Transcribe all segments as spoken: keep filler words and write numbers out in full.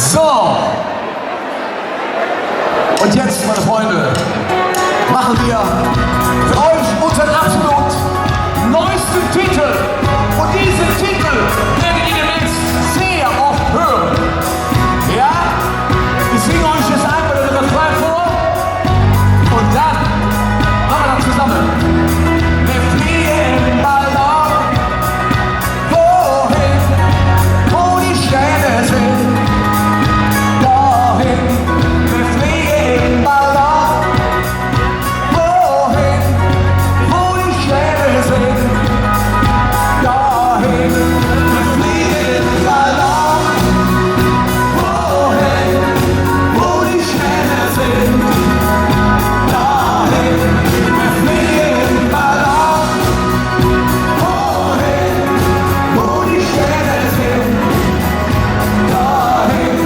So. Und jetzt, meine Freunde, machen wir für euch unseren absolut neuesten Titel. Und diesen Titel werdet ihr demnächst sehr oft hören. Ja? Ich singe euch jetzt einfach den Refrain vor. Und dann machen wir das zusammen. Wir fliegen im Ballon. Wohin, wo die Sterne sind, dahin, wir fliegen im Ballon. Wohin, wo die Sterne sind, dahin, wir fliegen im Ballon. Wohin, wo die Sterne sind, dahin, wir fliegen im Ballon. Wohin, wo die Sterne sind, dahin.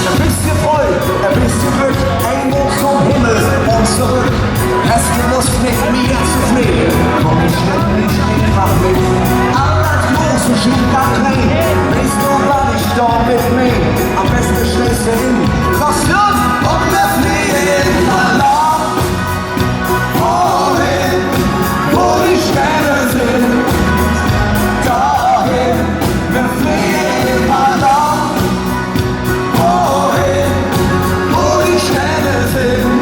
Ein bisschen Freude, ein bisschen Glück, ein Hoch zum Himmel und zurück. Häs de Loss, met mir ze fleege? Kumm ich wirklich einfach mit? All dat Große schwimmt da rein. Weeß do, wat ich do mitnehm? Am beste stells de hin. Los, los, und wir fliegen im Ballon. Wohin, wo die Sterne sind, dahin, wir fliegen im Ballon. Wohin, wo die Sterne sind,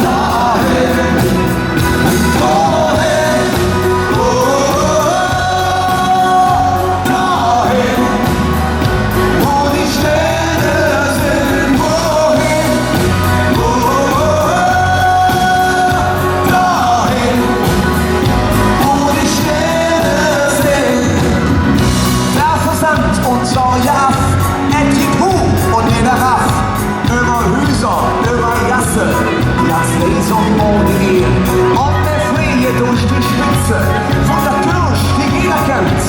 dahin, wohin, wo, dahin, wo die Sterne sind, wohin, wo, dahin, wo die Sterne sind. Doför sind uns neue Aff, et gitt Ruh und en Raff. Üvver Hüser, üvver Gasse, ganz leis un ohne Ehr. Un mer fleege durch die Spetze vun der Türch, die jeder kennt.